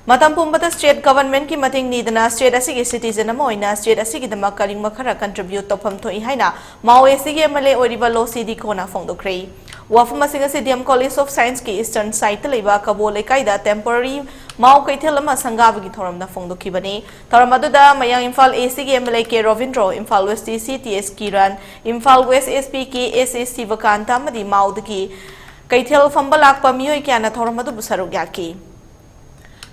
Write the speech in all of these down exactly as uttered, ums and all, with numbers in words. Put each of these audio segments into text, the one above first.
ꯃꯇꯝ ꯄꯨꯝꯕꯗ state governmentꯀꯤ ꯃꯇꯦꯡ ꯅꯤꯗꯅ state ꯑꯁꯤꯒꯤ citizen ꯑꯃ ꯑꯣꯏꯅ state ꯑꯁꯤꯒꯤꯗꯃꯛ ꯀꯔꯤꯒꯨꯝꯕ ꯈꯔ contribute ꯇꯧꯐꯝ ꯊꯣꯛꯏ ꯍꯥꯏꯅ ꯃꯥꯎ ACꯒꯤ MLA ꯑꯣꯏꯔꯤꯕ ꯂꯣꯁꯤ ꯗꯤꯀꯣꯅ ꯐꯣꯡꯗꯣꯛꯈ꯭ꯔꯦ꯫ ꯋꯥꯐꯝ ꯑꯁꯤꯡ ꯑꯁꯤ DM College of Scienceꯀꯤ eastern sideꯇ ꯂꯩꯕ ꯀꯕꯣ ꯂꯩꯀꯥꯏꯗ temporary ꯃꯥꯎ ꯀꯩꯊꯦꯜ ꯑꯃ ꯁꯪꯒꯥꯕꯒꯤ ꯊꯧꯔꯝꯗ ꯐꯣꯡꯗꯣꯛꯈꯤꯕꯅꯤ꯫ ꯊꯧꯔꯝ ꯑꯗꯨꯗ ꯃꯌꯥꯡ ꯏꯝꯐꯥꯜ ACꯒꯤ MLA ꯀꯦ Robindro, Imphal West DC T ꯑꯦꯁ ꯀꯤꯔꯟ, ꯏꯝꯐꯥꯜ West SP ꯀꯦ ꯑꯦꯁ ꯑꯦ ꯁꯤꯕꯀꯥꯟꯇ ꯑꯃꯗꯤ ꯃꯥꯎꯗꯒꯤ ꯀꯩꯊꯦꯜ ꯐꯝꯕ ꯂꯥꯛꯄ ꯃꯤꯑꯣꯏ ꯀꯌꯥꯅ ꯊꯧꯔꯝ ꯑꯗꯨꯕꯨ ꯁꯔꯨꯛ ꯌꯥꯈꯤ꯫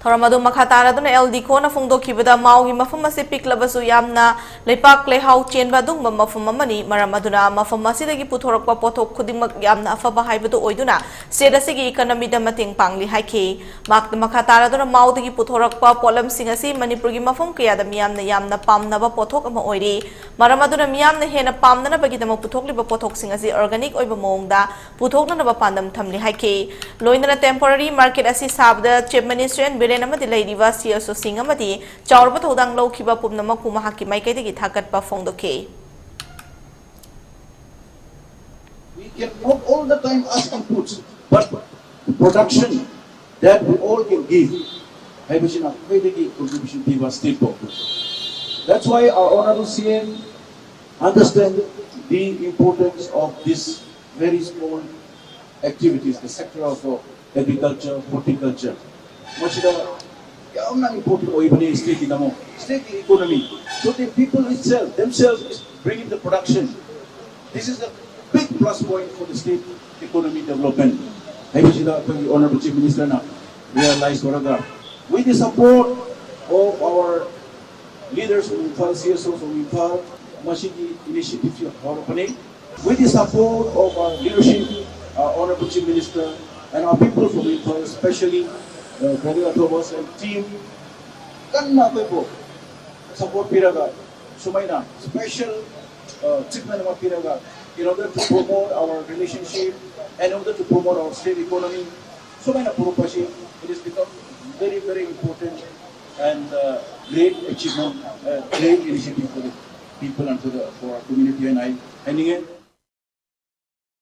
ꯊꯧꯔꯝ ꯑꯗꯨ ꯃꯈꯥ ꯇꯥꯔꯗꯨꯅ ꯑꯦꯜ ꯗꯤꯀꯣꯅ ꯐꯣꯡꯗꯣꯛꯈꯤꯕꯗ, ꯃꯥꯎꯒꯤ ꯃꯐꯝ ꯑꯁꯤ ꯄꯤꯛꯂꯕꯁꯨ ꯌꯥꯝꯅ ꯂꯩꯄꯥꯛ ꯂꯩꯍꯥꯎ ꯆꯦꯟꯕ ꯑꯗꯨꯒꯨꯝꯕ ꯃꯐꯝ ꯑꯃꯅꯤ꯫ ꯃꯔꯝ ꯑꯗꯨꯅ ꯃꯐꯝ ꯑꯁꯤꯗꯒꯤ ꯄꯨꯊꯣꯔꯛꯄ ꯄꯣꯠꯊꯣꯛ ꯈꯨꯗꯤꯡꯃꯛ ꯌꯥꯝꯅ ꯑꯐꯕ ꯍꯥꯏꯕꯗꯨ ꯑꯣꯏꯗꯨꯅ state ꯑꯁꯤꯒꯤ economyꯗ ꯃꯇꯦꯡ ꯄꯥꯡꯂꯤ ꯍꯥꯏꯈꯤ꯫ ꯃꯍꯥꯛꯅ ꯃꯈꯥ ꯇꯥꯔꯗꯨꯅ ꯃꯥꯎꯗꯒꯤ ꯄꯨꯊꯣꯔꯛꯄ ꯄꯣꯠꯂꯝꯁꯤꯡ ꯑꯁꯤ ꯃꯅꯤꯄꯨꯔꯒꯤ ꯃꯐꯝ ꯀꯌꯥꯗ ꯃꯤꯌꯥꯝꯅ ꯌꯥꯝꯅ ꯄꯥꯝꯅꯕ ꯄꯣꯠꯊꯣꯛ ꯑꯃ ꯑꯣꯏꯔꯤ꯫ ꯃꯔꯝ ꯑꯗꯨꯅ ꯃꯤꯌꯥꯝꯅ ꯍꯦꯟꯅ ꯄꯥꯝꯅꯅꯕꯒꯤꯗꯃꯛ ꯄꯨꯊꯣꯛꯂꯤꯕ ꯄꯣꯠꯊꯣꯛꯁꯤꯡ ꯑꯁꯤ organic ꯑꯣꯏꯕ ꯃꯑꯣꯡꯗ ꯄꯨꯊꯣꯛꯅꯅꯕ ꯄꯥꯟꯗꯝ ꯊꯝꯂꯤ ꯍꯥꯏꯈꯤ꯫ ꯂꯣꯏꯅꯅ temporary market ꯑꯁꯤ ꯁꯥꯕꯗ Chief Minister ꯑꯦꯟ ꯕꯤꯔꯦꯟ ꯑꯃꯗꯤ ꯂꯩꯔꯤꯕ ꯁꯤ ꯑꯦꯁ ꯑꯣꯁꯤꯡ ꯑꯃꯗꯤ ꯆꯥꯎꯔꯕ ꯊꯧꯗꯥꯡ ꯂꯧꯈꯤꯕ ꯄꯨꯝꯅꯃꯛꯄꯨ ꯃꯍꯥꯛꯀꯤ ꯃꯥꯏꯀꯩꯗꯒꯤ ꯊꯥꯒꯠꯄ ꯐꯣꯡꯗꯣꯛꯈꯤ꯫ We cannot all the time ask for goods, but the production that we all can give ꯍꯥꯏꯕꯁꯤꯅ ꯑꯩꯈꯣꯏꯗꯒꯤ contribution ꯄꯤꯕ stateꯄꯨ꯫ That's why our honorable C M understand the importance of this very small activities, the sector of uh, agriculture, horticulture. ꯃꯁꯤꯗ ꯌꯥꯝꯅ important ꯑꯣꯏꯕꯅꯤ stateꯀꯤꯗꯃꯛ, stateꯀꯤ economy. So the people itself, themselves is bringing the production. This is a big plus point for the state economy development. ꯍꯥꯏꯕꯁꯤꯗ ꯑꯩꯈꯣꯏꯒꯤ honorable Chief Ministerꯅ realize ꯇꯧꯔꯒ, with the support of our leaders from Imphal, C S O from Imphal, ꯃꯁꯤꯒꯤ initiativeꯁꯤ ꯍꯧꯔꯛꯄꯅꯤ꯫ With the support of our leadership, our honorable Chief Minister, and our people from Imphal, especially uh, Brother Athobas and team, ꯀꯟꯅ ꯑꯩꯈꯣꯏꯕꯨ support ꯄꯤꯔꯒ ꯁꯨꯃꯥꯏꯅ special uh, treatment ꯑꯃ ꯄꯤꯔꯒ, in order to promote our relationship and in order to promote our state economy, ꯁꯨꯃꯥꯏꯅ ꯄꯨꯔꯛꯄꯁꯤ, it has become very, very important and uh, great achievement, uh, great initiative for the people and for, the, for our community and I, ꯍꯥꯏꯅꯤꯡꯉꯦ꯫